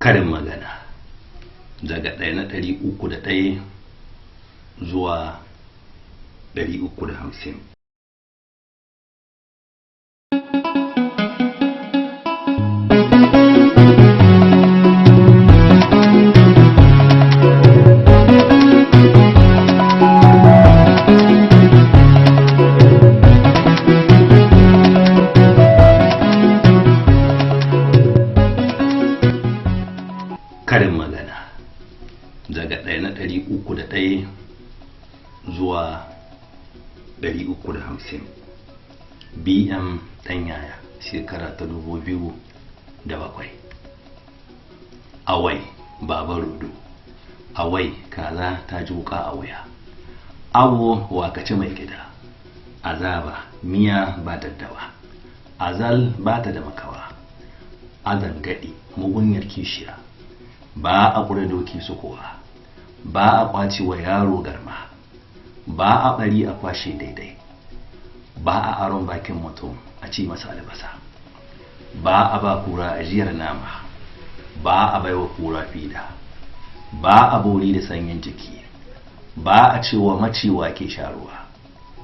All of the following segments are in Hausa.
Karin magana daga 1 na 301 zuwa 350. Karin magana daga 1 na 301 zuwa 350. BM Ɗanyaya, shekara ta 2007. Awai Baba Rodo, awai kaza ta ji wuka a wuya. Awo wakaci mai gida. Azaba miya ba daddawa. Azal ba ta da makawa. Azan gaɗi mugunyar kishiya. Ba a ƙure doki su kowa. Ba a ƙwace wa yaro garma. Ba a ɓari a kwashe daidai. Ba a aron bakin mutum a ci masa albasa. Ba a ba kura ajiyar nama. Ba a baiwa kura fida. Ba a bori da sanyin jiki. Ba a cewa macewa ke sha ruwa.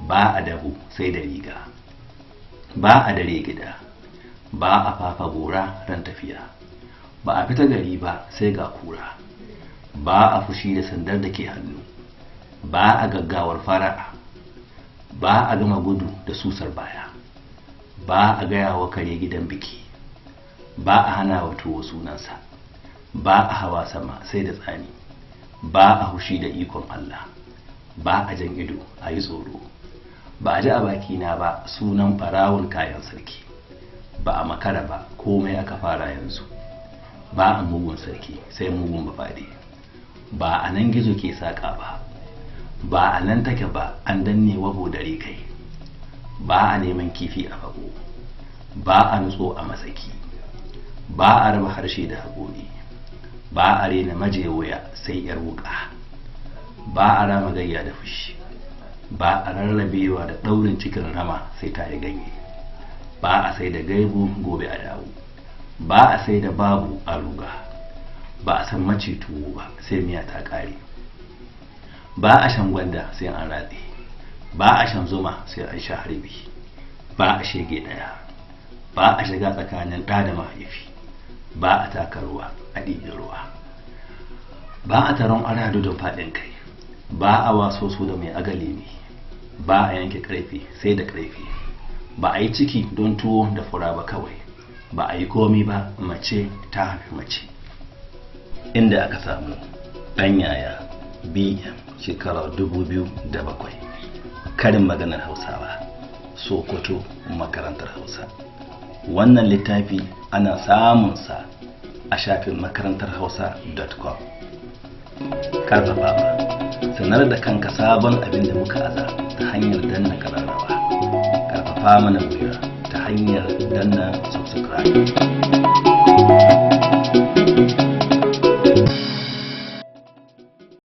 Ba a dabu sai da riga. Ba a dare gida. Ba a fafa gora ran tafiya. Ba a fita gari ba sai ga kura. Ba a fushi da sandar da ke hannu. Ba a gaggawar fara'a. Ba a gama gudu da susar baya. Ba a gaya wa kare gidan biki. Ba a hana wa tuwo sunansa. Ba a hawa sama sai da tsani. Ba a hushi da ikon Allah. Ba a jan ido a yi tsoro. Ba a ji a bakina ba sunan ɓarawon kayan sarki. Ba a makara ba komai aka fara yanzu. Ba a mugun sarki sai mugun bafade. Ba a nan gizo ke saƙa ba. Ba a nan take ba an danne wabo dare kai. Ba a neman kifi a fago. Ba a nutso a masaki. Ba a raba harshe da haƙori. Ba a rena maje wuya sai yar wuƙa. Ba a rama gayya da fushi. Ba a rarrabewa da ɗaurin cikin rama sai ta yi ganye. Ba a sai da gaibu gobe a dawo. Ba a sai da babu a ruga. Ba a san mace tuwo ba sai miya ta ƙare. Ba a shan gwanda sai an ratse. Ba a shan zuma sai an sha harbi. Ba a shege ɗaya. Ba a shiga tsakanin ɗa da mahaifi. Ba a taka ruwa a ɗibi ruwa. Ba a taron aradu don faɗin kai. Ba a waso su da mai agali ne. Ba a yanke ƙarfe sai da ƙarfe. Ba a yi ciki don tuwo da fura ba kawai. Ba a yi komi ba mace ta haifi mace. Inda aka samu Ɗanyaya BM shekarar 2007. Karin maganar Hausawa, Sokoto, makarantar Hausa. Wannan littafi ana samunsa a shafin makarantarhausa.com. Karfafawa, sanar da kanka sabon abin da muka aza ta hanyar danna kararrawa. Karfafa mana gwiwa ta hanyar danna subscribe.